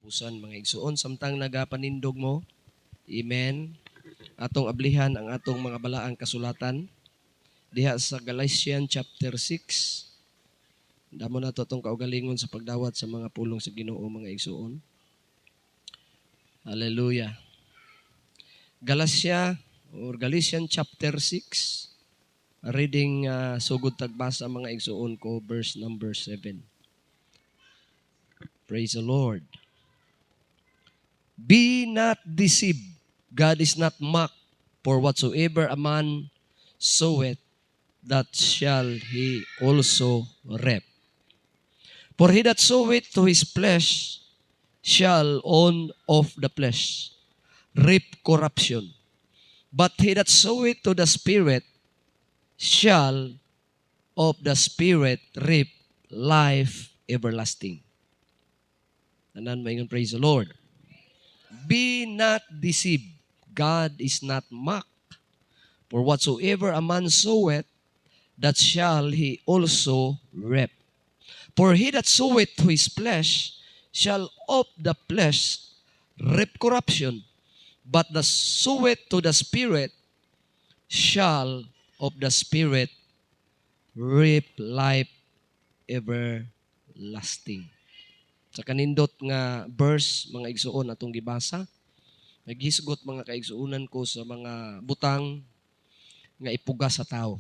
Usan, mga igsuon, samtang nagapanindog mo. Amen. Atong ablihan ang atong mga balaang kasulatan diha sa Galatians chapter 6. Damo nato atong kaugalingon sa pagdawat sa mga pulong sa Ginoo, mga igsuon. Hallelujah. Galatia or Galatians chapter 6. Reading, sugod tagbasa, mga igsuon ko, verse number 7. Praise the Lord. Be not deceived. God is not mocked. For whatsoever a man soweth, that shall he also reap. For he that soweth to his flesh shall on of the flesh reap corruption. But he that soweth to the Spirit shall of the Spirit reap life everlasting. Tanan maingon, "Praise the Lord." Be not deceived. God is not mocked. For whatsoever a man soweth, that shall he also reap. For he that soweth to his flesh shall of the flesh reap corruption. But that soweth to the Spirit shall of the Spirit reap life everlasting. Sa kanindot nga verse, mga igsuon, atong gibasa, naghisgot, mga kaigsuonan ko, sa mga butang nga ipugas sa tao.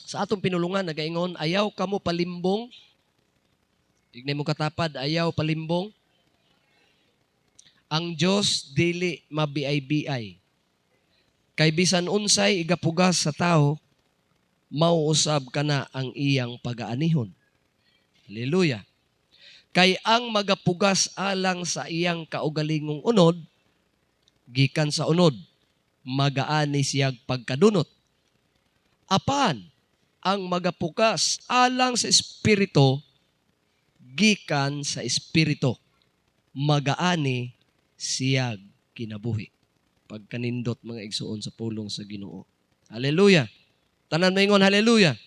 Sa atong pinulungan nagaingon, "Ayaw kamo palimbong." Ignay mo katapad, "Ayaw palimbong. Ang Dios dili mabiay-biay. Kay bisan unsay igapugas sa tao, mauusab kana ang iyang pagaanihon." Hallelujah. Kay ang magapugas alang sa iyang kaugalingong unod, gikan sa unod, magaani siyag pagkadunot. Apan, ang magapugas alang sa Espiritu, gikan sa Espiritu, magaani siyag kinabuhi. Pagkanindot, mga igsuon, sa pulong sa Ginoo. Hallelujah. Tanan maingon, "Hallelujah."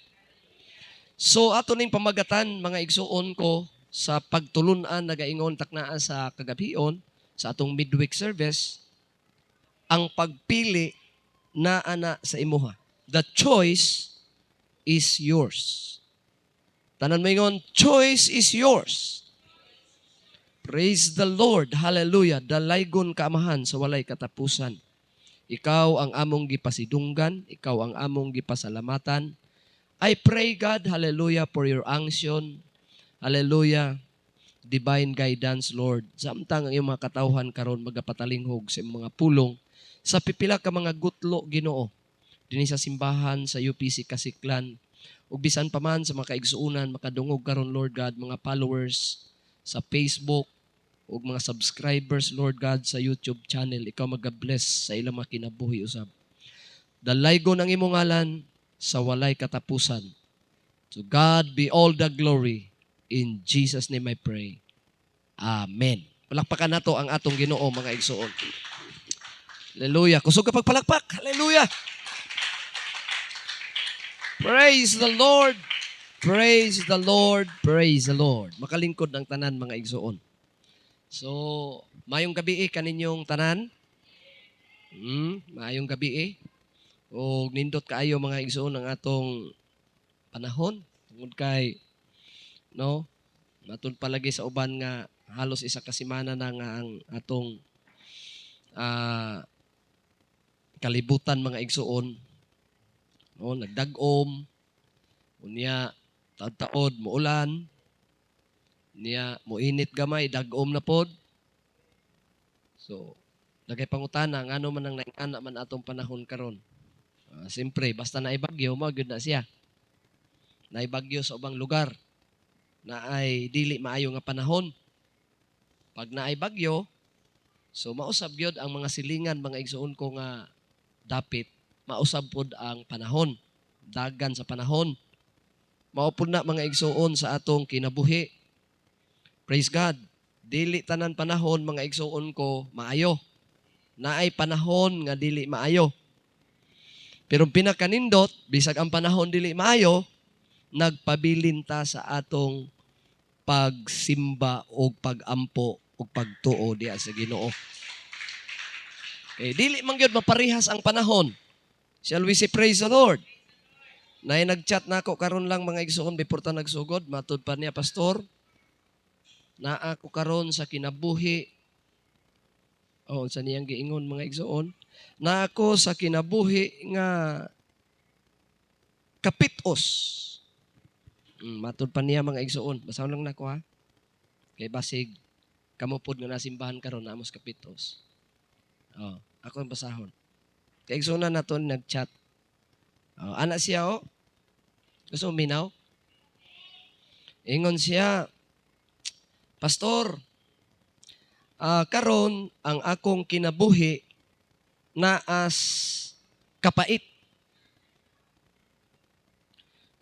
So ato ning pamagatan, mga igsuon ko, sa pagtulunan nagaingon taknaa sa kagabhion sa atong midweek service, ang pagpili naa na sa imuha. The choice is yours. Tanan maingon, "Choice is yours." Praise the Lord. Hallelujah. Dalaygon ka, Amahan, sa walay katapusan. Ikaw ang among gipasidunggan, ikaw ang among gipasalamatan. I pray, God, hallelujah, for your unction. Hallelujah. Divine guidance, Lord. Samtang ang iyong mga katawhan karon magapatalinghog sa imong mga pulong sa pipila ka mga gutlo, Ginoo, dinhi sa simbahan sa UPC Kasiklan ug bisan pa man sa mga kaigsuonan makadungog karon, Lord God, mga followers sa Facebook ug mga subscribers, Lord God, sa YouTube channel, ikaw maga-bless sa ilang mga kinabuhi usab. Dalaygon ang imong ngalan sa walay katapusan. To God be all the glory. In Jesus' name I pray. Amen. Palakpakan nato ang atong Ginoo, mga igsuon. Hallelujah. Kusog ka pagpalakpak. Hallelujah. Praise the Lord. Praise the Lord. Praise the Lord. Makalingkod ang tanan, mga igsuon. So, mayong gabi kaninyong tanan. Mayong gabi. O nindot kaayo, mga igsuon, ang atong panahon tungod kay, no, matud palagi sa uban nga halos isa ka semana na nga ang atong kalibutan, mga igsuon, no, nagdag-om, unya taod-taod muulan, niya moinit gamay, dag-om na pod. So daghay pangutana ngano man ang naingana man atong panahon karon. Siyempre, basta naay bagyo, mao gyud na siya. Naay bagyo sa ubang lugar na ay dili maayo nga panahon. Pag naay bagyo, so mausab gyud ang mga silingan, mga igsuon ko, nga dapit, mausab pod ang panahon, dagan sa panahon. Mao pod na, mga igsuon, sa atong kinabuhi. Praise God. Dili tanan panahon, mga igsuon ko, maayo. Naay panahon nga dili maayo. Pero pinakanindot, bisag ang panahon dili maayo, nagpabilin ta sa atong pagsimba o pagampo. ug pagtuo diha sa Ginoo. Kay dili man gyud maparehas ang panahon. Shall we say praise the Lord? Nay nag-chat na ako karon lang, mga igsoon, before ta nagsugod, matud pa niya, "Pastor, naa ko karon sa kinabuhi." Oh, sa niyang giingon, mga igsoon, "Naa ko sa kinabuhi nga kapitos." Matud pa niya, mga igsoon. Basahon lang nako ha. Kay basig kamo pod nga nasimbahan karon naa mos kapitos. Oh, ako ang basahon. Kay igsoon na nato nag-chat. Oh, ana siya oh. Gusto mo minaw? Ingon siya, "Pastor, karon ang akong kinabuhi naas kapait.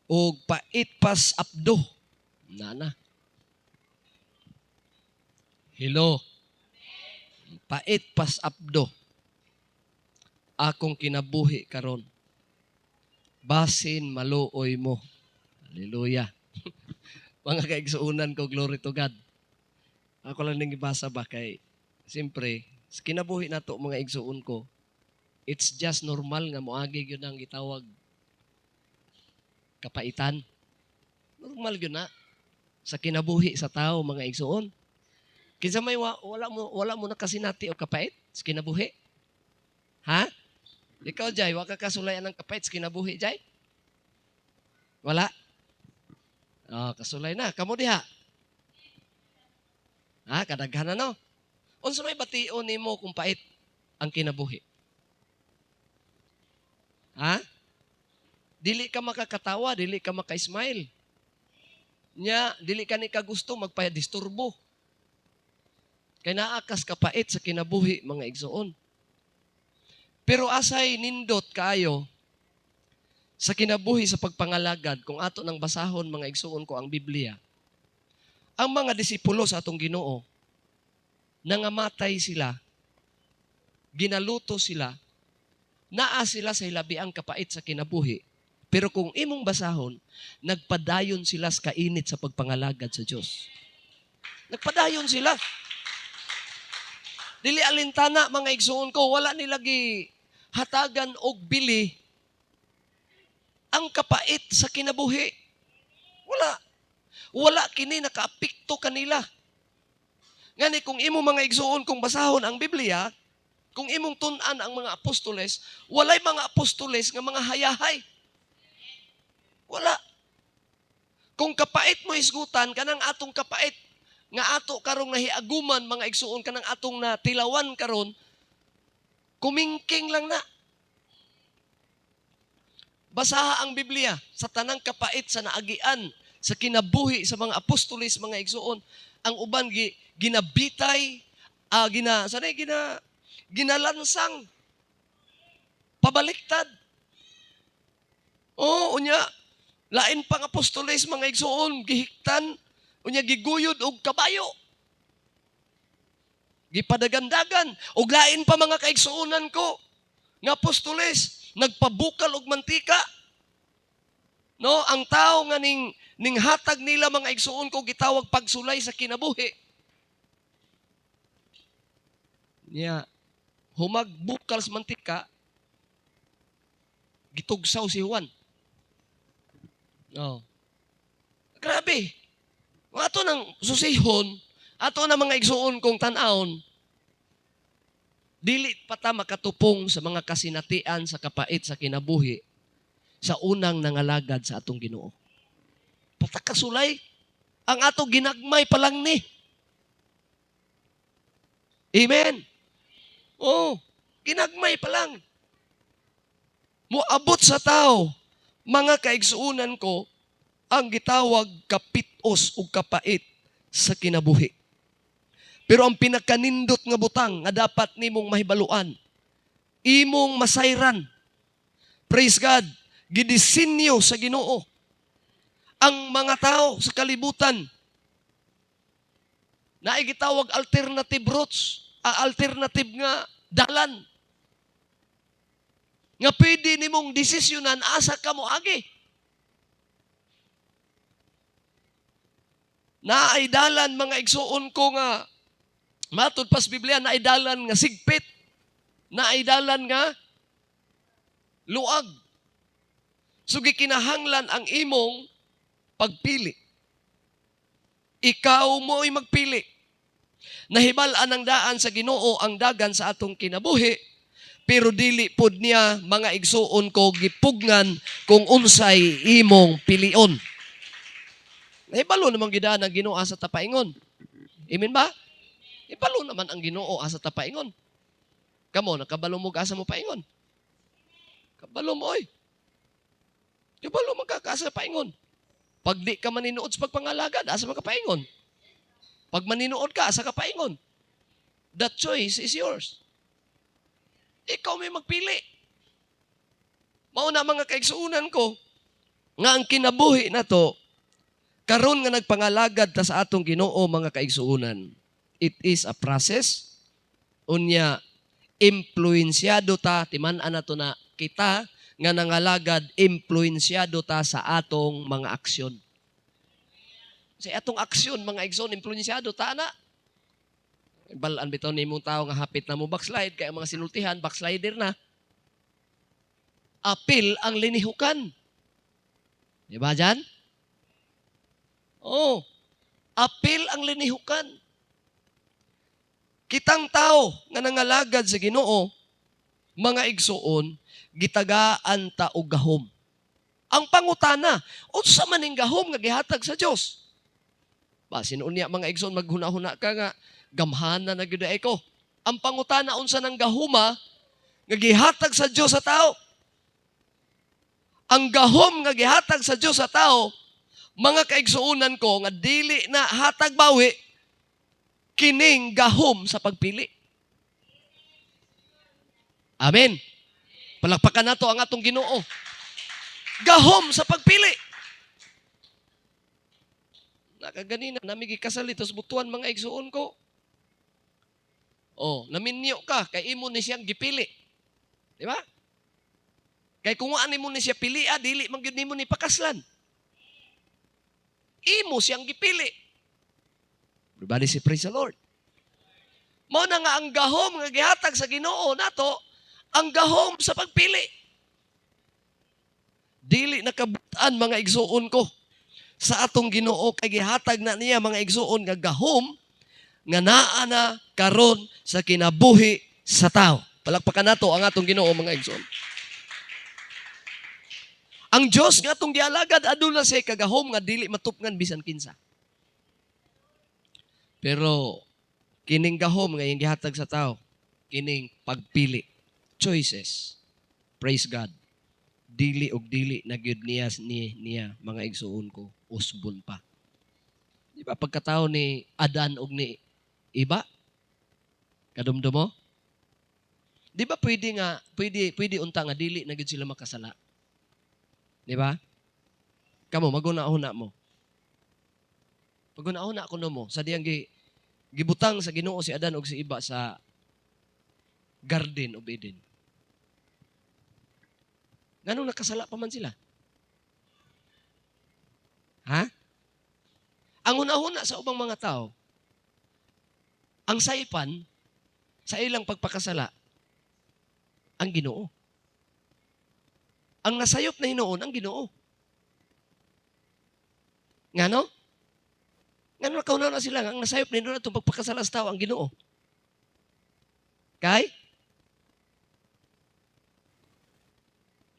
Og pait pas apdo." Nana. Hello. "Pait pas apdo. Akong kinabuhi karon. Basin maluoy mo." Hallelujah. Mga kaigsuunan ko, glory to God. Ako lang ning gibasa ba kay siyempre, sa kinabuhi nato, mga igsuon ko, it's just normal nga moagi gyud ang gitawag kapaitan. Normal gyud na sa kinabuhi sa tao, mga igsuon. Kinsa may wala mo nakasinati og kapait sa kinabuhi? Ha? Ikaw, Jay, wa ka kasulayan ng kapait sa kinabuhi, Jay? Wala? Ah, kasulay na. Kamo diha? Ha, kadaghan na, no? Unsa may bation nimo kung pait ang kinabuhi? Ha? Dili ka makakatawa, dili ka maka-smile. Nya, dili ka ni kagusto magpa-disturbo. Kay naa kas kapait sa kinabuhi, mga igsoon. Pero asay nindot kaayo sa kinabuhi sa pagpangalagad kung ato nang basahon, mga igsoon ko, ang Biblia. Ang mga disipulo sa atong Ginoo, nangamatay sila, ginaluto sila, naa sila sa hilabiang kapait sa kinabuhi. Pero kung imong basahon, nagpadayon sila sa kainit sa pagpangalagad sa Dios. Nagpadayon sila. Dili alintana, mga igsoon ko, wala nila gi hatagan og bili ang kapait sa kinabuhi. Wala. Wala kini nakaapekto kanila. Ngani kung imo, mga igsoon, kung basahon ang Biblia, kung imong tun-an ang mga apostoles, walay mga apostoles nga mga hayahay. Wala. Kung kapait mo isgutan, kanang atong kapait nga ato karong nahiaguman, mga igsuon, kanang atong natilawan karon, kumingking lang na. Basaha ang Biblia sa tanang kapait sa naagian sa kinabuhi sa mga apostoles, mga igsuon. Ang uban ginabitay, gina sanay gina ginalansang pabaliktad. Oh, unya lain pang apostoles, mga igsuon, gihiktan, unya giguyod og kabayo. Gipadagandagan og lain pa, mga kaigsuonan ko nga apostoles, nagpabukal og mantika. No, ang tao nga ning hatag nila, mga igsuon ko, gitawag pagsulay sa kinabuhi. Niya, humagbukal sa mantika, gitugsaw si Juan. Oh. Grabe. Ato nang susihon, ato na, mga igsuon, kong tan-awon, dili pa ta makatupong sa mga kasinatian sa kapait sa kinabuhi sa unang nangalagad sa atong Ginoo. Patakasulay ang ato ginagmay pa lang ni. Amen. Oh, ginagmay pa lang. Moabot sa tao, mga kaigsuunan ko, ang gitawag kapitos ug kapait sa kinabuhi. Pero ang pinakanindot nga butang nga dapat nimong mahibaluan, imong masayran, praise God, gidisenyo sa Ginoo ang mga tao sa kalibutan. Naay gitawag alternative routes, alternative nga dalan. Nga pwede nimong desisyonan asa ka moagi. Naay dalan, mga igsuon ko, nga Matud pas Biblia, naidalan nga sigpit, naidalan nga luag. So gikinahanglan ang imong pagpili. Ikaw mo'y magpili. Nahibal-an ang daan sa Ginoo ang dagan sa atong kinabuhi, pero dili pod niya, mga igsuon ko, gipugngan kung unsay imong pilion. Nahibalo naman gidaan ang Ginoo sa tapaingon. Amen ba? Ibalo naman ang Ginoo asa tapaingon. Kamo, nakabalo mo asa mo paingon. Kabalo mo, oy. Kabalo man ka asa paingon. Pag di ka maninuod sa pagpangalagad, asa man ka paingon? Pag maninuod ka, asa ka paingon? The choice is yours. Ikaw may magpili. Mao na, mga kaigsuunan ko, nga ang kinabuhi na to, karon nga nagpangalagad ta sa atong Ginoo, mga kaigsuunan, it is a process. Unya, impluensyado ta, timan-an nato na kita nga nangalagad, impluensyado ta sa atong mga aksyon. Sa atong aksyon, mga igsoon, impluensyado ta na. Balaan bitaw nimong tao nga hapit na mo backslide, kaya ang mga sinultihan, backslider na. Apil ang linihukan. Di ba dyan? Oh, apil ang linihukan. Kitang tao nga nangalagad sa Ginoo, mga igsuon, gitagaan ta og gahom. Ang pangutana, unsa man ning gahom nga gihatag sa Dios? Basin unya, mga igsoon, maghuna-huna ka nga gamhanan na gyud ay ko. Ang pangutana, unsa nang gahuma nga gihatag sa Dios sa tao? Ang gahom nga gihatag sa Dios sa tao, mga kaigsuonan ko, nga dili na hatag bawi, kining gahom sa pagpili. Amen. Palakpakan nato ang atong Ginoo. Gahom sa pagpili. Nakaganina, nami gikasal ito sa Butuan, mga igsuon ko. Oh, naminyo ka, kay imo ni siyang gipili. Di ba? Kay kung ano mo ni siya pilia, dili man gyud nimo ni pakaslan. Imo siyang gipili. Everybody say, "Praise the Lord." Mao na nga ang gahom nga gihatag sa Ginoo nato, ang gahom sa pagpili. Dili nakabutan, mga igsuon ko, sa atong Ginoo kay gihatag na niya, mga igsuon, nga gahom nga naa na karon sa kinabuhi sa tao. Palakpakan nato ang atong Ginoo, mga igsuon. Ang Dios nga atong gialagad, aduna siya kagahom nga dili matupngan bisan kinsa. Pero kining gahom nga iyang gihatag sa tao, kining pagpili, choices. Praise God. Dili og dili na gyud niya ni niya, mga igsuon ko, usbon pa. Di ba pagkatao ni Adan og ni Iba? Kadumdumo? Di ba pwede nga pwede pwede unta nga dili na gyud sila makasala? Di ba? Kamo, maguna-una mo. Paguna-una ko mo sa diyang gibutang sa Ginoo si Adan og si Iba sa Garden of Eden. Nganong nakasala pa man sila? Ha? Ang una-una sa ubang mga tao, ang saypan sa ilang pagpakasala, ang Ginoo. Ang nasayop na hinuon, ang Ginoo. Ngano? Ngano nakauna na sila, ang nasayop na hinuon itong pagpakasala sa tao, ang Ginoo? Kay?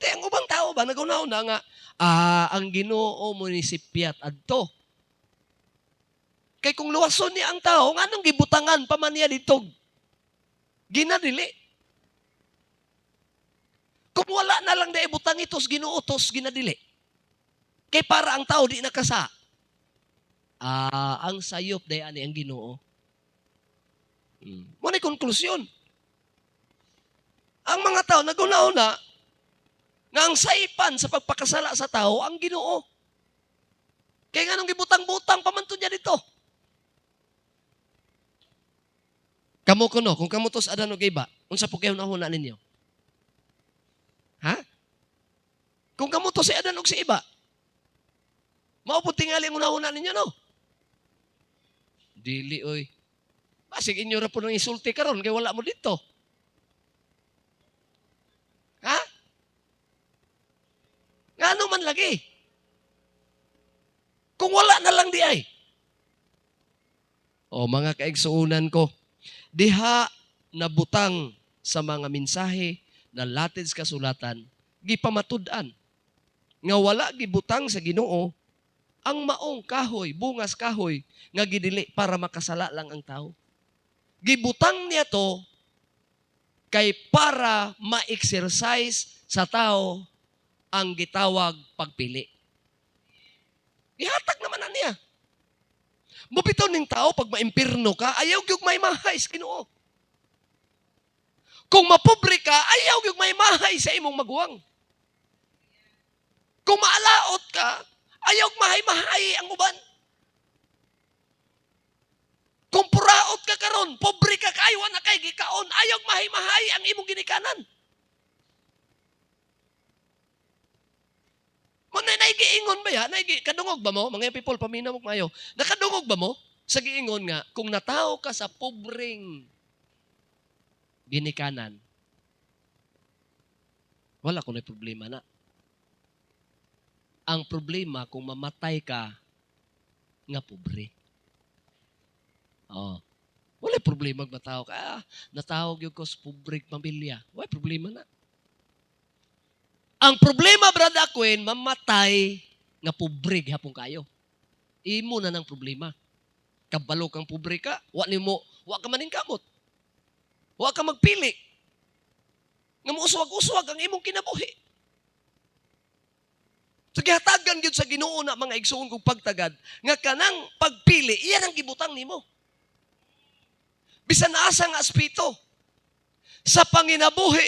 Di, ang ubang tao ba, naguna-una nga, ang Ginoo munisipyat adto. Kay kung luwason niya ang tao, nganong gibutangan pa man niya dito? Ginadili. Kung wala na lang na ibutang ito sa Ginoo tos ginadili. Kay para ang tao di nakasa. Ang sayop day ani ang Ginoo. Mo na konklusyon. Ang mga tao naguna-una nga ang saypan sa pagpakasala sa tao ang Ginoo. Kay nganong gibutang-butang pa man to niya dito? Kamo kuno, kung kamo tos Adan og Iba, unsa po kayo nahuna ninyo? Ha? Kung kamo to si Adan og si Iba, mao po tingali ang unahuna ninyo, no? Dili, oy. Basig inyo ra po nang isulti karon kay wala mo dito. Ha? Ngano man lagi? Kung wala na lang di ay. O mga kaigsuunan ko, diha nabutang sa mga mensahe na latid sa kasulatan, gipamatud-an nga wala gibutang sa Ginoo ang maong kahoy, bungas kahoy nga gidili para makasala lang ang tao. Gibutang niya to kay para ma-exercise sa tao ang gitawag pagpili. Gihatag naman na niya. Mao bitaw ning tao pag maimpirno ka, ayaw gyud may mahay sa Ginoo. Kung mapobre ka, ayaw gyud may mahay sa imong maguwang. Kung maalaot ka, ayaw mahay-mahay ang uban. Kung puraot ka karon, pobre ka kaayo, na kay gikaon, ayaw mahay-mahay ang imong ginikanan. Mo na naigiingon ba ya? Naigi kadungog ba mo? Mga people, paminaw mo mayo. Nakadungog ba mo sa giingon nga kung natawo ka sa pobreng ginikanan, wala ko na problema na. Ang problema kung mamatay ka nga pobre. Oh. Wala problema matao ka. Ah, natawag yung ko sa pobreng pamilya. Wala problema na. Ang problema, Brother Queen, mamatay nga pobre gihapon kayo. Imo na ng problema. Kabalo kang pobre ka, wa nimo, wa ka maning kamot. Wa ka magpili. Nga muuswag-uswag ang imong kinabuhi. So gihatagan gyud sa Ginoo na, mga igsoon kong pagtagad, nga kanang pagpili, iyan ang gibutang nimo. Bisan asa nga aspeto sa panginabuhi,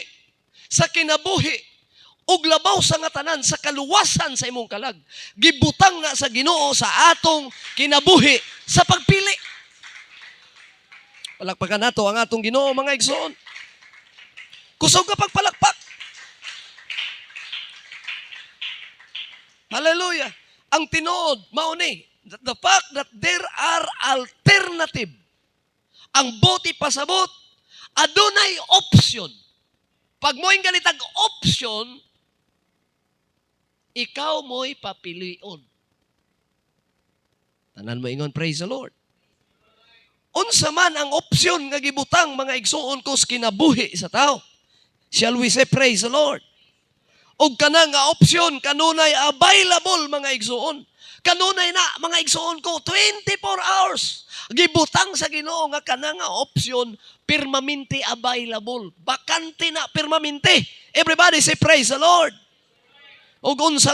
sa kinabuhi, ug labaw sa nga tanan sa kaluwasan sa imong kalag, gibutang na sa Ginoo sa atong kinabuhi sa pagpili. Palakpakan nato ang atong Ginoo, mga igsoon. Kusog ka pagpalakpak. Hallelujah. Ang tinuod mao ni the fact that there are alternative. Ang buot ipasabot, adunay option. Pag mo'y ganitag option, ikaw mo'y papilion. Tanan mo ingon, "Praise the Lord." Unsa man ang opsyon nga gibutang, mga igsuon ko, sa kinabuhi sa tao? Shall we say, "Praise the Lord"? Og kana nga opsyon kanunay available, mga igsuon. Kanunay na, mga igsuon ko, 24 hours. Gibutang sa Ginoo nga kana nga opsyon permanente available. Bakante na permanente. Everybody say, "Praise the Lord." Og unsa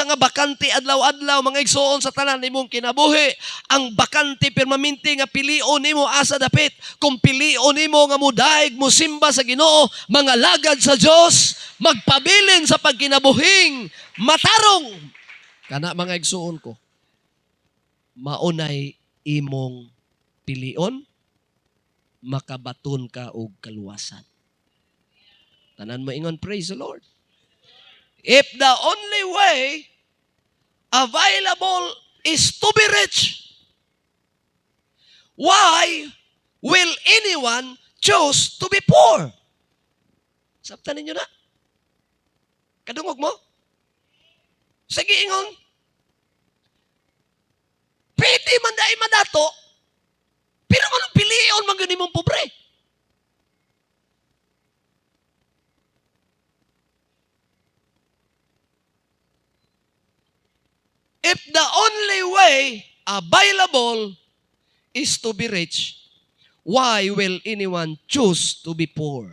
nga bakante adlaw-adlaw, mga igsuon, sa tanan nimong kinabuhi? Ang bakante permanente nga pilion nimo asa dapit kung pilion nimo nga mudaig, mosimba sa Ginoo, mga lagad sa Dios, magpabilin sa pagkinabuhing matarong. Kana, mga igsuon ko, maunay imong pilion, makabaton ka og kaluwasan. Tanan mo ingon, "Praise the Lord." If the only way available is to be rich, why will anyone choose to be poor? Sabtan ninyo na. Kadungog mo? Sige, ingon. Pwede man dai madato, pero anong pilion man gyud imong pobre? If the only way available is to be rich, why will anyone choose to be poor?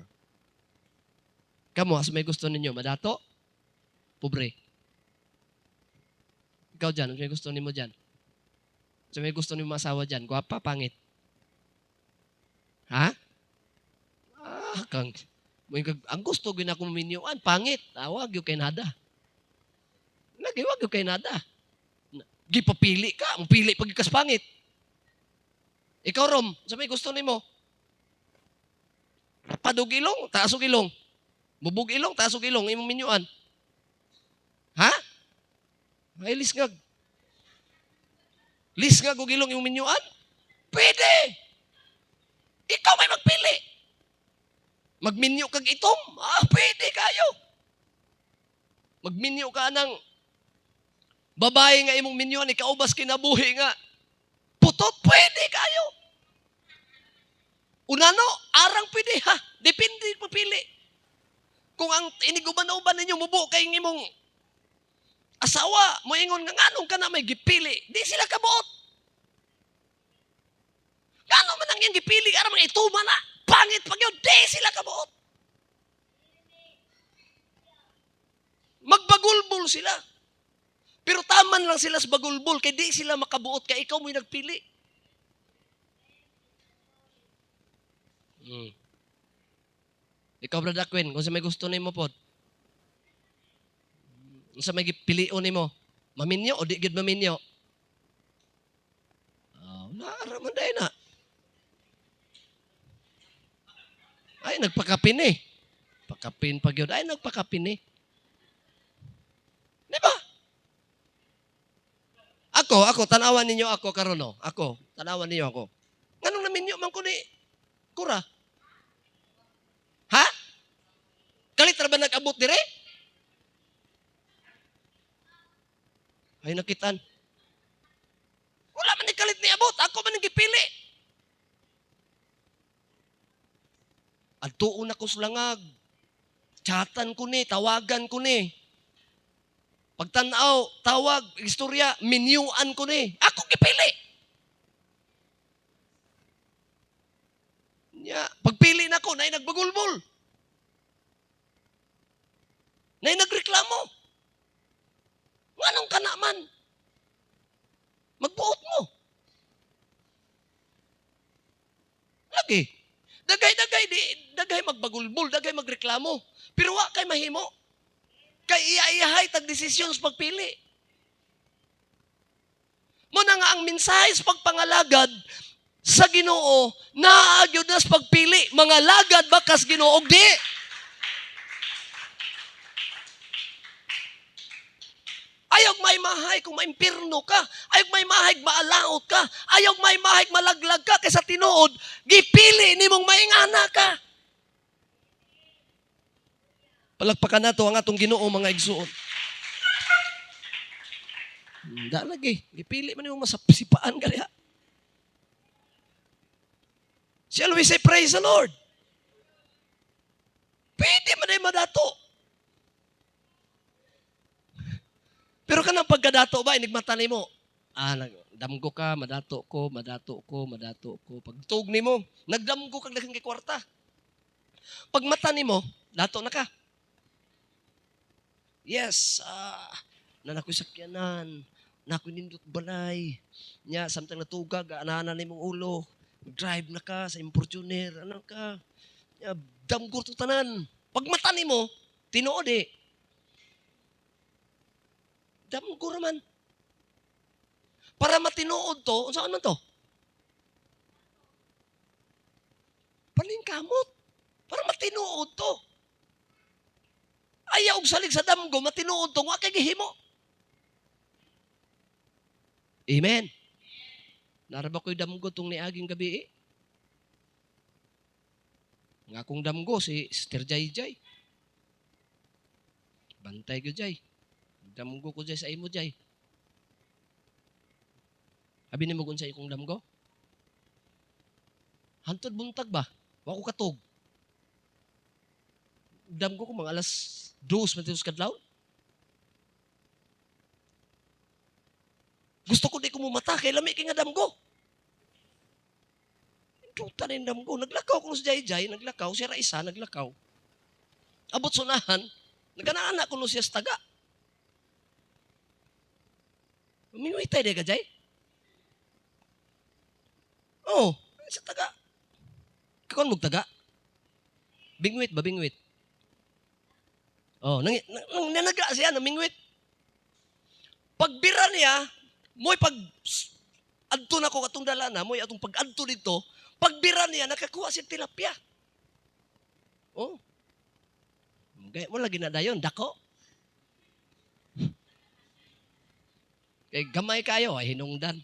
Kamo, asa may gusto ninyo? Madato? Pobre. Ikaw dyan, ano may gusto nimo dyan? Sa may gusto nimo asawa dyan? Gwapa, pangit? Ha? Ah, kang, ang gusto gyud ako minyuan, pangit. Awag yung kay nada. Lagi, wag yung kay nada. Gipapili ka, ang pili pag kas pangit. Ikaw, Rom, sa may gusto nimo? Padug ilong, taas og ilong. Bubog ilong, taas og ilong, imong minyuan. Ha? Ay, lisngag. Lisngag og ilong imong minyuan? Pwede. Ikaw may magpili. Magminyo kag itom, ah, pwede kayo. Magminyo ka ng babae nga imong minyoan, ikaubas kinabuhi nga putot, pwede kayo. Unano, arang pwede ha. Depende pagpili. Kung ang iniguban-uban ninyo mubo kay imong asawa, moingon nga nganong ka na may gipili, di sila kabuot. Ngano man ang iyang gipili, aron mga ituma na, pangit pag yun, di sila kabuot. Magbagulbol sila. Pero taman lang sila sa bagulbol, kay di sila makabuot, kay ikaw mo'y nagpili. Ikaw, Brother Quinn, kung sa may gusto nimo pod, kung sa may gipilion nimo, maminyo o di gid maminyo? Oh, naara man dahil na. Ay, nagpakapin eh. Pakapin pag yun. Ay, nagpakapin eh. Di ba? Ako, tanawan ninyo ako karon no. Ako, tanawan ninyo ako. Nganong naminyo man ko ni Kura? Ha? Kalit ra ba nag-abot dire? Ay, nakitan. Wala man ni kalit ni abot. Ako man ang gipili. Adtuon ako sa langag. Chatan ko ni, tawagan ko ni. Pagtanaw, tawag, istorya, minyuan ko ni. Ako gipili. Nya, pagpili na ko, naay nagbagulbol. Naay nagreklamo. Nganong kana man? Magbuot mo. Lagi. Dagay-dagay, di, dagay magbagulbol, dagay magreklamo. Pero wa kay mahimo. Kay iya-iyahay tag desisyon sa pagpili. Muna nga ang mensahe sa pagpangalagad sa Ginoo, naa gyud na sa pagpili. Mga lagad ba kas Ginoo og di? Ayaw may mahay kung maimpirno ka. Ayaw may mahay maalaot ka. Ayaw may mahay malaglag ka. Kaysa tinuod, gipili nimong maingana ka. Palagpakan nato ang atong Ginoo mga igsuon. Da lagi, gipili man nimong masapsipaan ka diha. Shall we say praise the Lord? Pwede man ay madato. Pero kanang pagkadato ba, inigmata nimo? Ah, nagdamgo ka, madato ko, madato ko, madato ko. Pagtug nimo, nagdamgo kag daghang kay kwarta. Pagmata nimo, dato na ka. Yes, na nakoy sakyanan, nakoy nindot balay. Nya, samtang natugag, ananan nimong ulo. Drive na ka sa Fortuner, ano ka. Nya, damgo to tanan. Pagmata nimo, tinuod eh. Damgo raman. Para matinuod to, unsa man to? Paningkamot. Para matinuod to. Ayaw og salig sa damgo, matinuod to, wa kay gihimo. Amen. Nara ba ko'y damgo tong niaging gabi eh? Nga akong damgo, si Sister Jay Jay. Bantay ko Jay. Damgo ko Jay sa imo Jay. Abi nimo kung sa ikong damgo? Hantod buntag ba? Wa ko katog. Damgo ko mga 2:00 man tinos kadlaw. Gusto ko di ko mumata kay lami kay nga damgo. Duta rin damgo. Naglakaw ko sa Jay Jay, naglakaw siya ra isa, naglakaw. Abot sunahan, nagana-ana ko no siya sa taga. Mingwitay di ka, Jay? Oh, sa taga. Kakon mong taga? Bingwit ba, bingwit? Oh, nanaga siya, namingwit. Pagbira niya, mo'y pag adto na ko katong dala na, mo'y atong pag-adto dito, pagbira niya, nakakuha siya tilapia. Oh. Gaya mo lagi na dayon, dako. Kay gamay kayo, ay hinungdan.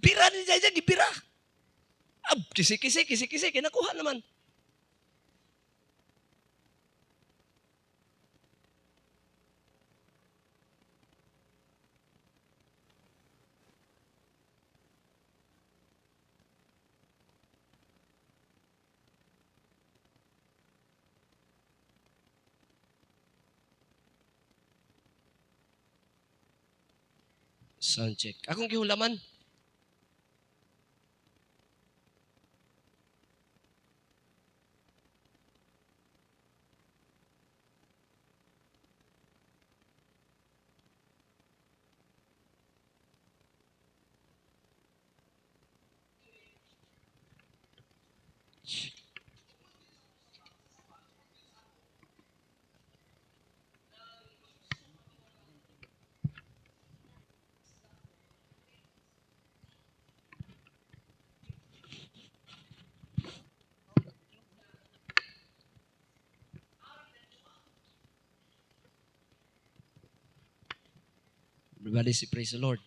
Bira ni Jaya, gibira. Ab, kisi kisi kisi kisi kinakuha naman. Sound check. Akong gihulaman. Everybody say praise the Lord.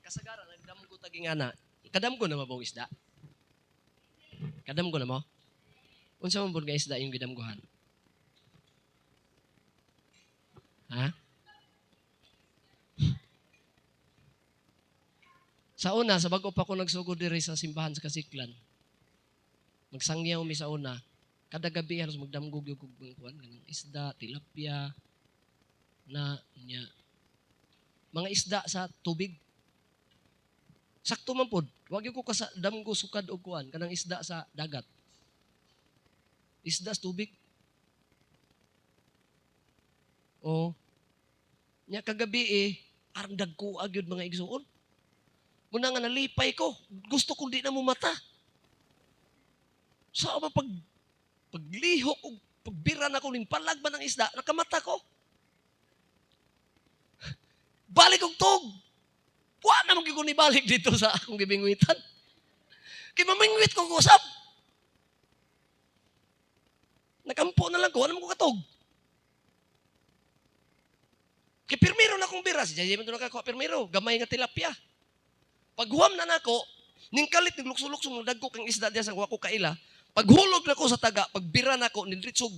Kasagaran, nagdamgo taging ana. Kadamgo na mabong isda? Kadamgo na mo? Unsa man nga isda yung gidamgohan? Ha? Sa una, sa bago pa ako nagsugod diri sa simbahan sa Kasiklan, magsangyaw mi sa una, kada gabi halos magdamgo gyud kog kuan kanang isda, tilapia, na nya mga isda sa tubig. Sakto man pod, wa gyud ko kasadamgo sukad og kuan kanang isda sa dagat. Isda sa tubig. O nya kagabi arang dagko gyud mga igsuon. Muna nga nalipay ko, gusto kong di na mo mata. Sa so, paglihok og pagbira na ko ning palag man ang isda, nakamata ko. Balik og tug. Wa na man gyud ko nibalik dito sa akong gibingwitan. Kay mamingwit ko usab. Nakampo na lang ko, wala man ko katog. Kay pirmiro na akong bira, si Jay man nakakuha pirmiro, gamay nga tilapia. Paghuam na nako, ning kalit ning lukso-lukso ng dagko kang isda diya sa wa ko kaila. Paghulog nako sa taga, pagbira nako nindritsog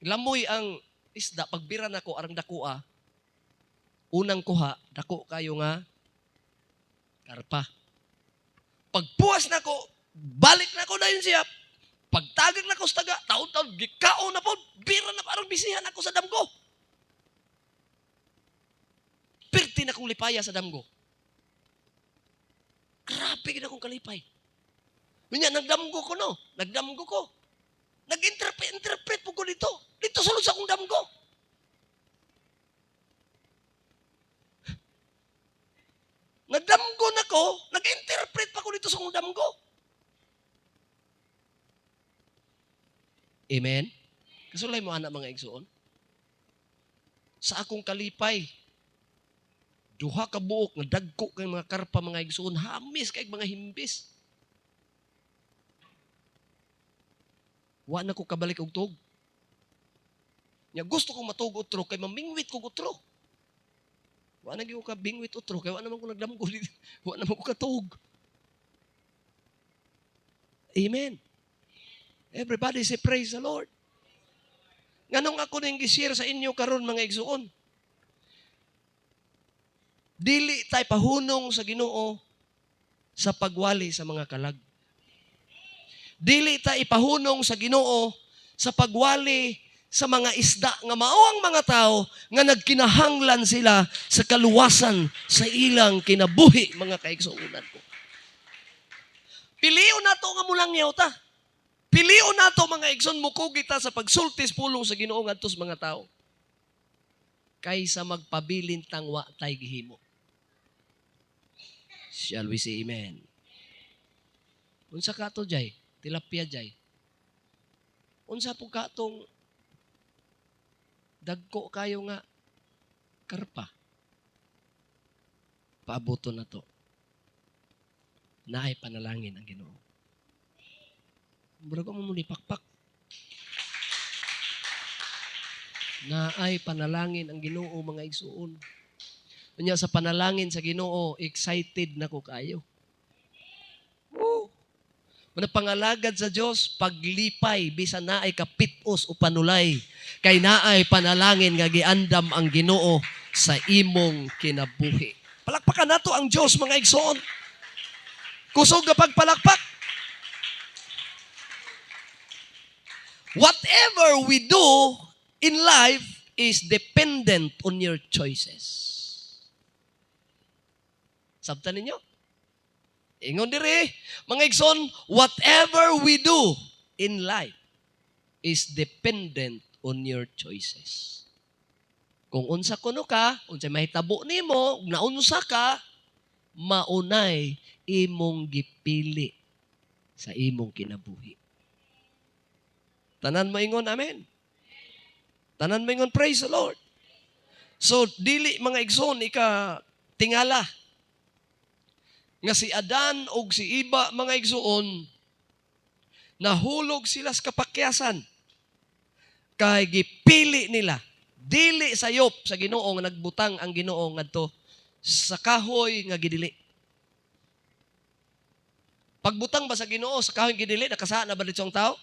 lamoy ang isda, pagbira nako arang dakoa. Unang kuha, dako kayo nga karpa. Pagpuas nako, balik nako dayon siya. Pagtagak nako sa taga, taon-taon gikaon na pod, bira na parang bisihan ako sa damgo. Pirti na kong lipaya sa damgo. Grabe gid akong kalipay. Unya nagdamgo ko no, nagdamgo ko. Nag-interpret po ko dito. Dito sulod sa akong damgo. Nagdamgo na ko, nag-interpret pa ko dito sa akong damgo. Amen? Kasulay mo anak mga igsuon. Sa akong kalipay, duha ka buok nga dagko kay mga karpa mga igsuon, hamis kay mga himbis. Wa na ko kabalik og tug. Nya gusto kong matug otro kay mamingwit ko otro. Wa na gyud ko ka bingwit otro kay wa naman ko nagdamgo. Wa naman ko katug. Amen. Everybody say, "Praise the Lord." Nganong ako ning gi-share sa inyo karon, mga igsuon? Dili tay pahunong sa Ginoo sa pagwali sa mga kalag. Dili ta ipahunong sa Ginoo sa pagwali sa mga isda nga mao ang mga tao nga nagkinahanglan sila sa kaluwasan sa ilang kinabuhi, mga kaigsuonan ko. Pilion nato nga mulangyaw ta. Pilion nato, mga igsoon, mukugi ta sa pagsultis pulong sa Ginoo ngadto sa mga tao, kaysa magpabilin tang wa tay gihimo. Shall we say amen? Unsa ka to jay? Tilapia jay. Unsa po ka tong dagko kayo nga karpa? Paabuto na to. Naay panalangin ang Ginoo. Murag mo ni pakpak. Naay panalangin ang Ginoo, mga igsuon. Unya sa panalangin sa Ginoo, excited na ko kayo. Oh. Muna pangalagad sa Dios, paglipay bisan naay kapitos o panulay, kay naay panalangin nga giandam ang Ginoo sa imong kinabuhi. Palakpakan nato ang Dios, mga igsoon. Kusog nga pagpalakpak. Whatever we do in life is dependent on your choices. Sabtan ninyo? Ingon diri, mga igsoon, whatever we do in life is dependent on your choices. Kung unsa kuno ka, unsa mahitabo nimo, ug naunsa ka, maunay imong gipili sa imong kinabuhi. Tanan moingon, "Amen." Tanan moingon, "Praise the Lord." So, dili, mga igsoon, ika tingala nga si Adan og si Iba, mga igsoon, nahulog sila sa kapakyasan kay gipili nila dili sayop sa Ginoo nga nagbutang ang Ginoo ngadto sa kahoy nga gidili. Pagbutang ba sa Ginoo sa kahoy gidili, nakasala na ba dito ang tao?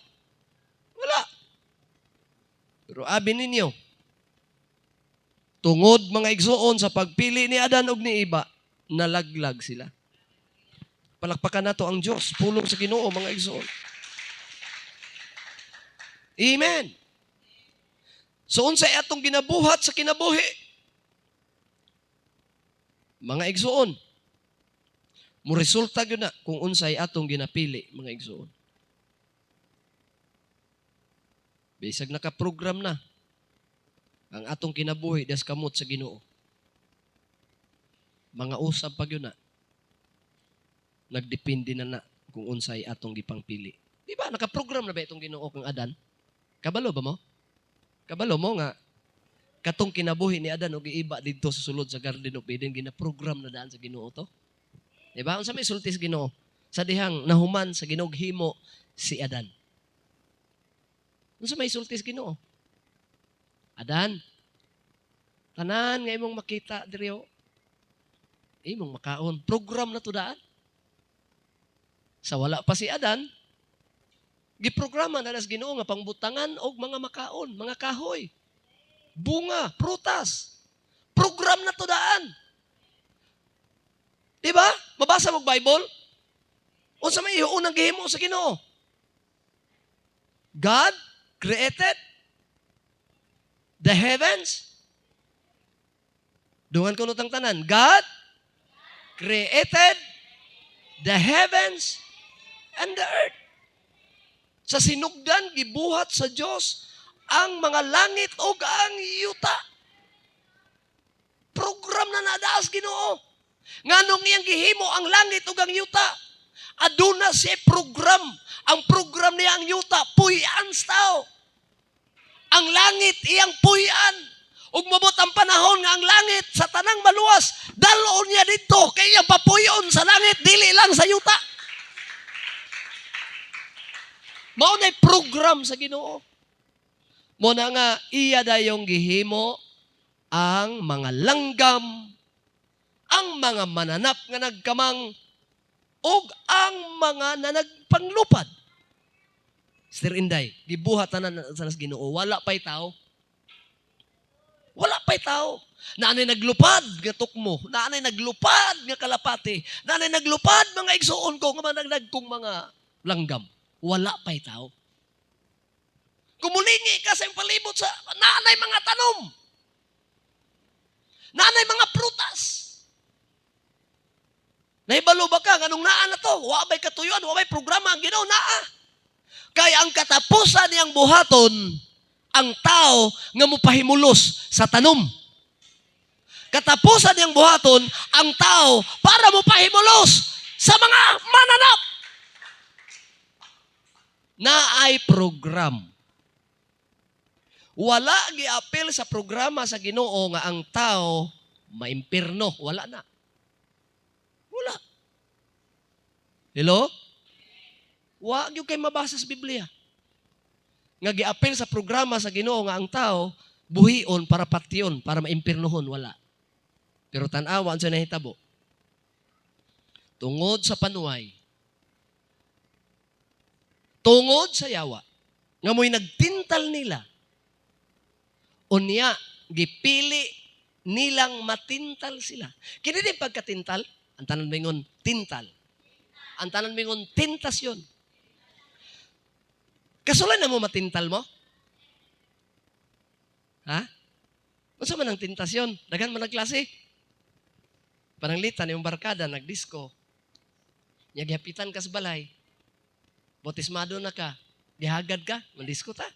Wala. Pero abi ninyo, tungod, mga igsoon, sa pagpili ni Adan ug ni Iba, nalaglag sila. Palakpakan nato ang Diyos, pulong sa Ginoo, mga igsoon. Amen. So unsay atong ginabuhat sa kinabuhi? Mga igsoon, mo resulta gyud na kung unsay atong ginapili, mga igsoon. Bisag nakaprogram na ang atong kinabuhi das kamot sa Ginoo, mga usab pa gyud na, nagdepende na na kung unsay atong gipangpili. Di ba? Nakaprogram na ba itong Ginoo kang Adan? Kabalo ba mo? Kabalo mo nga katong kinabuhi ni Adan ug Iba didto sa sulod sa Garden of Eden, ginaprogram na daan sa Ginoo to? Di ba? Unsa may sulti sa Ginoo? Sa dihang nahuman sa Ginoo himo si Adan. Unsa may sulti sa Ginoo? "Adan, tanan nga imong makita diri, imong makaon." Program na to daan. Sa wala pa si Adan, giprograma na sa Ginoo nga pangbutangan og mga makaon, mga kahoy, bunga, prutas. Program na to daan. Di ba? Mabasa mo Bible? Unsa may unang gihimo sa Ginoo? God created the heavens. Dungan ko nutang tanan. God created the heavens and the earth. Sa sinugdan, gibuhat sa Dios ang mga langit ug ang yuta. Program na nadaas Ginoo. Nganong iyang gihimo ang langit ug ang yuta? Aduna siya program. Ang program niya, ang yuta, puy-an sa tao. Ang langit iyang puy-an. Ug mabot ang panahon nga ang langit sa tanang maluwas, daloon niya dito kay iyang papuyon sa langit, dili lang sa yuta. Mao na program sa Ginoo. Mao na nga iya dayong gihimo ang mga langgam, ang mga mananap nga nagkamang, ug ang mga nanagpanglupad. Sir Inday, gibuhat tanan sa Ginoo, wala pa'y tao. Wala pa'y tao. Naanay naglupad nga tukmo, naanay naglupad nga kalapati, naanay naglupad, mga igsuon ko, nga mga kong mga langgam. Wala pa'y tao. Kumulingi ka sa iyong palibot sa naanay mga tanom. Naanay mga prutas. Nahibalo ba ka nganong naa na to? Wa bay katuyuan, wa bay programa ang Ginoo naa. Kay ang katapusan niyang buhaton ang tao nga mopahimulos sa tanom. Katapusan niyang buhaton ang tao para mopahimulos sa mga mananap. Naay program. Wala giapil sa programa sa Ginoo nga ang tao maimpirno. Wala na. Wala. Hello? Wa gyud kay mabasa sa Biblia nga giapil sa programa sa Ginoo nga ang tao buhion para patyon, para maimpirnohon, wala. Pero tan-awa ang nahitabo. Tungod sa panuway, tungod sa yawa, nga mo'y nagtintal nila, unya, gipili nilang matintal sila. Kini din pagkatintal, ang tanan mingon, tintal. Ang tanan mingon, tentasyon. Kasulay na mo matintal mo? Ha? Unsa man ang tentasyon? Daghan man ang klase. Pananglitan yung barkada nagdisko. Nya gihapitan ka sa balay. Bautismado na ka. Gihagad ka, mandisko ta.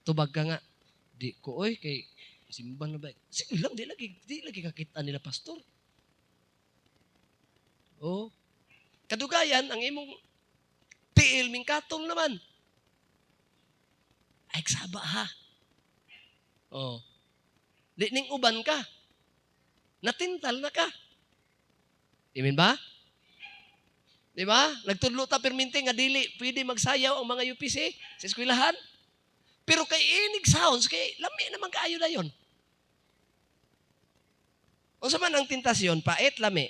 Tubag ka nga. Di ko oy kay simba na ba? Sige lang, di lagi kakita nila, pastor. Oh. Kadugayan ang imong tiil mingkatong naman. Ay, saba ha. Oh. Di ning uban ka. Natintal na ka. Amen ba? Di ba? Nagtudlo ta perminti nga dili pwede magsayaw ang mga UPC sa eskwelahan. Pero kay inig sounds, kay lami naman kaayo na yon. Unsa man ang tentasyon, pait, lami?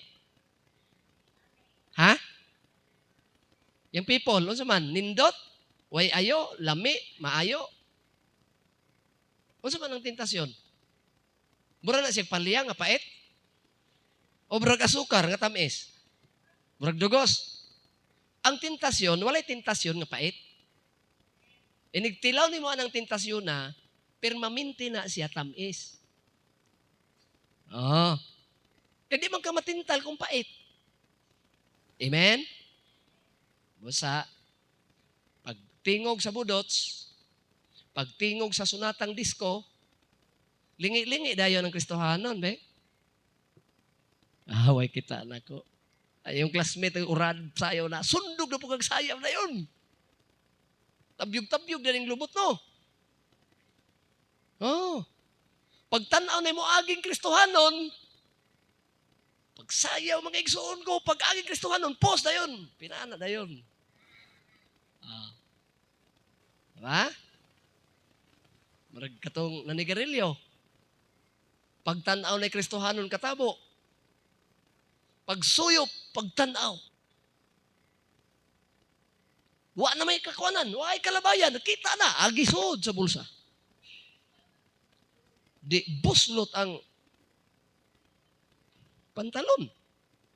Ha? Yung people, unsa man? Nindot, way ayo, lami, maayo. Unsa man ang tentasyon? Mura na siya palya nga pait? O murag asukar nga tamis? Murag dugos? Ang tentasyon, walay tentasyon nga pait. Inigtilaw nimo anang tentasyon na, permanente na siya tamis. Oh. Kaya di man ka matintal kung pait. Amen? Busa, pagtingog sa budots, pagtingog sa sunatang disco, lingi-lingi dayon ang Kristohanon, be. Away kita nako. Ay, yung classmate, ang urad sayaw na, sundog na po kag sayaw na yun. Tabyog-tabyog na ning lubot, no? Oh. Pagtanaw na mo aging Kristohanon, pagsayaw mga igsuon ko, pag aging Kristohanon, post na yun. Pinana na yun. Ah. Diba? Murag katong nanigarilyo. Pagtanaw na Kristohanon katabo. Pagsuyop, pagtanaw. Wa na may kakwanan, wa ay kalabayan, nakita na, agisod sa bulsa. Di buslot ang pantalon.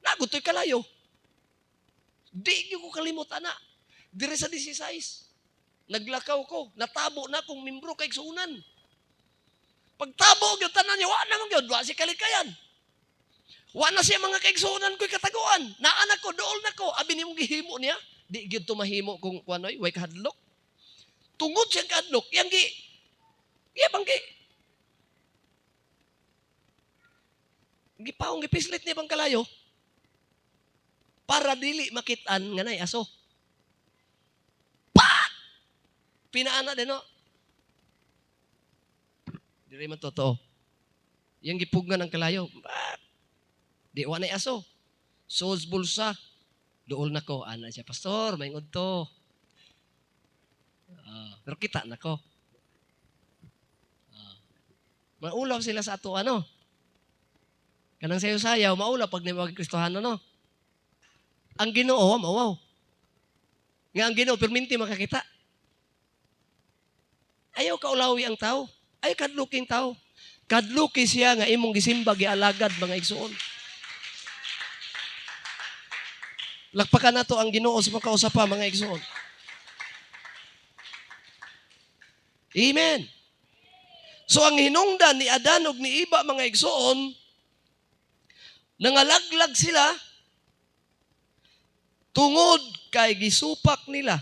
Nagutoy kalayo. Di gyud ko kalimot ana. Dire sa 16. Naglakaw ko, natabo na kong membro kay igsuonan. Pagtabo gyud tanan niya, wa na man gyud, wa si kalikayan. Wa na siya mga kaigsuonan ko'y kataguan. Naa na ko, dool na ko. Abi nimo gihimo niya. Di gyud to mahimo kung kuanoy, way kahadlok. Tungod siyang kahadlok, yang gi iya bang gi gipaong gipislit niya bang kalayo para dili makitaan nga nay aso. Pa! Pinaana din no. Dili man totoo. Yang gipugnan ang kalayo. Pa! Di wa nay aso. Sos bulsa. Duol na ko. Ana siya, "Pastor, may to." Ah, pero kita na ko. Maulaw sila sa ato ano. Kanang sayo-sayaw, maulaw pag nimo Kristohano, no. Ang Ginoo mauwaw. Nga ang Ginoo perminti makakita. Ayaw kaulawi ang tao. Ayaw kadluking tao. Kadluki siya nga imong gisimba, gialagad, mga igsuon. Lakpakan nato ang Ginoo sa makausa pa, mga igsuon. Amen. So ang hinungdan ni Adan ug ni Iba, mga igsuon, nangalaglag sila tungod kay gisupak nila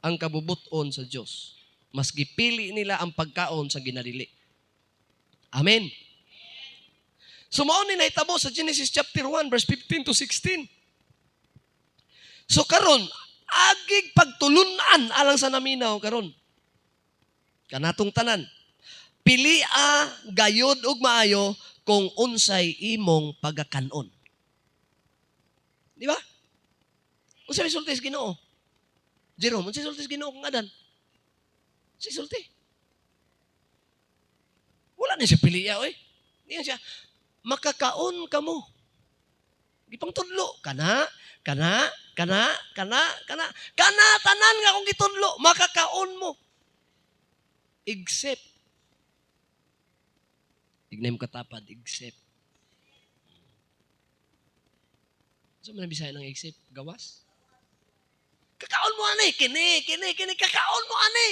ang kabubuton sa Dios. Mas gipili nila ang pagkaon sa ginadili. Amen. So mao ni nahitabo sa Genesis chapter 1 verse 15 to 16. So karon, agig pagtulunan alang sa naminaw karon. Kanatong tanan. Pilia gayod og maayo kung unsay imong pagakanon. Di ba? Unsa may sulti sa Ginoo? Jerome, unsay sulti sa Ginoo kang Adan? Unsay sulti? Wala na siya pilia, oy. Di siya, makakaon ka mo. Gipang tudlo, kana, kana, kana, kana, kana, kana, tanan nga akong gitudlo, makakaon mo. Except. Ignay mo katapad, except. So, man Bisaya ng except? Gawas? Kakaon mo ani, kini, kini, kini, kakaon mo ani.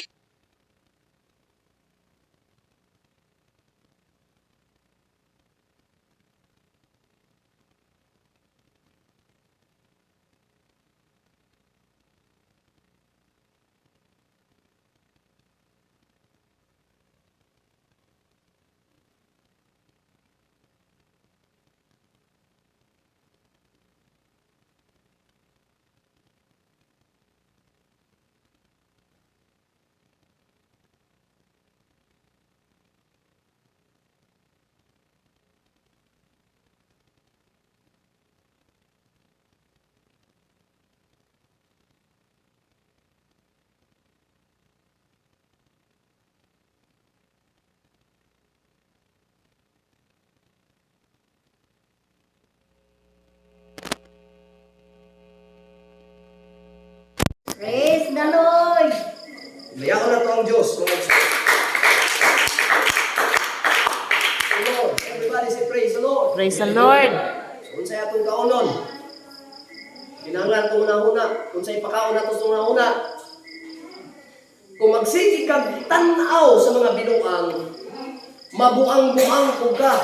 Praise the Lord! Mayaon na to ang Diyos, mga igsoon. The Lord. Everybody say praise the Lord. Praise the Lord. So, unsay atong kaonon? Kinahanglan itong una-una. Unsay pakaon nato sa una-una? Kung magsige kag tan-aw sa mga binuang, mabuang-buang ko ka.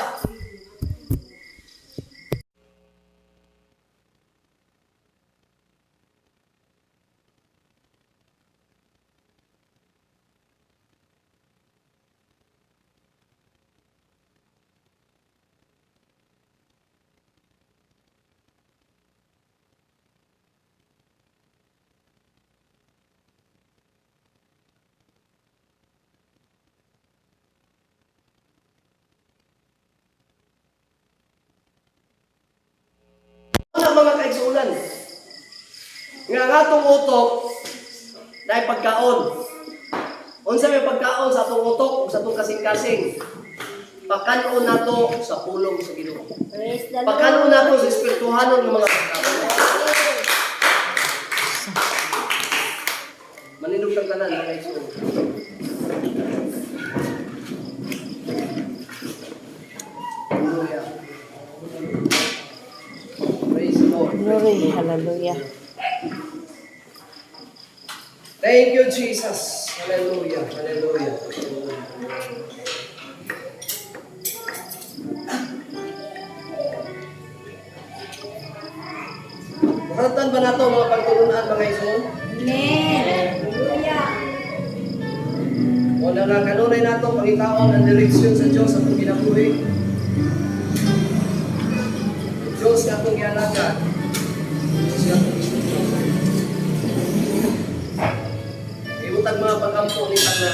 Una, mga kaigsuonan, nga ang atong utok dahil pagkaon. Unsa may pagkaon sa atong utok ug sa atong kasing-kasing? Pakanon nato sa pulong sa Ginoo. Praise the Lord! Pakanon nato sa espirituhanon ng mga pagkaon. Manindog kang tanan, mga igsoon. Hallelujah. Praise the Lord. Glory, hallelujah. Thank you, Jesus. Hallelujah. Hallelujah. Makaratan ba nato mga pagtulunan, mga igsoon? Amen! Hallelujah! Wala nga kanunay nato pangitaon ang direksyon sa Diyos sa atong kinabuhi. Ang Diyos nga atong gialagad. Diyos nga atong gisimba. Ibutag mga pagampo ni na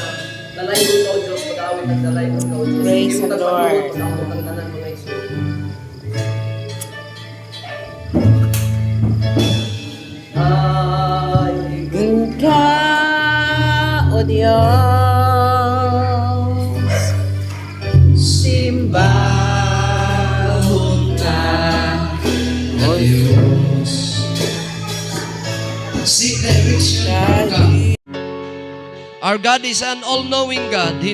dalaygon ka o Diyos, pag-awit ang dalaygon ka o Diyos. Praise the Ibutag Lord. pagduot, pag-ampo ang tanan, mga igsoon. Ay, Ka, O Diyos, Seek direction from God. Our God is an all-knowing God. He